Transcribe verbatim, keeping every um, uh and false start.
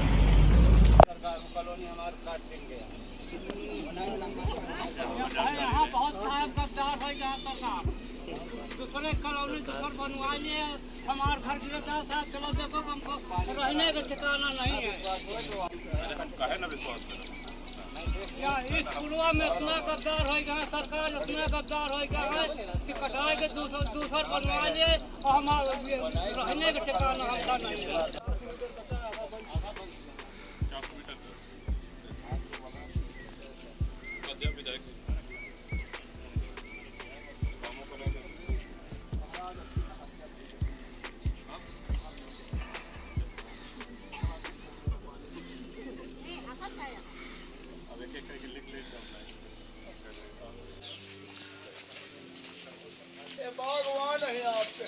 सरकार को कॉलोनी हमारे काट देंगे। यहाँ बहुत साहब गद्दार है, यहाँ सरकार दूसरे कॉलोनी दूसर बनवा लिए। हमार घर गिरता था, चलो देखो, हमको रहने का ठिकाना नहीं है। अरे, हम काहे ना विश्वास करें? या इस पुलवा में इतना गद्दार होइगा है, सरकार इतना गद्दार होइगा है कि कटाए के दूसर, दूसर बनवा ले और हम ये रहने के ठिकाना हमका नहीं है। ये बागवान है आपके।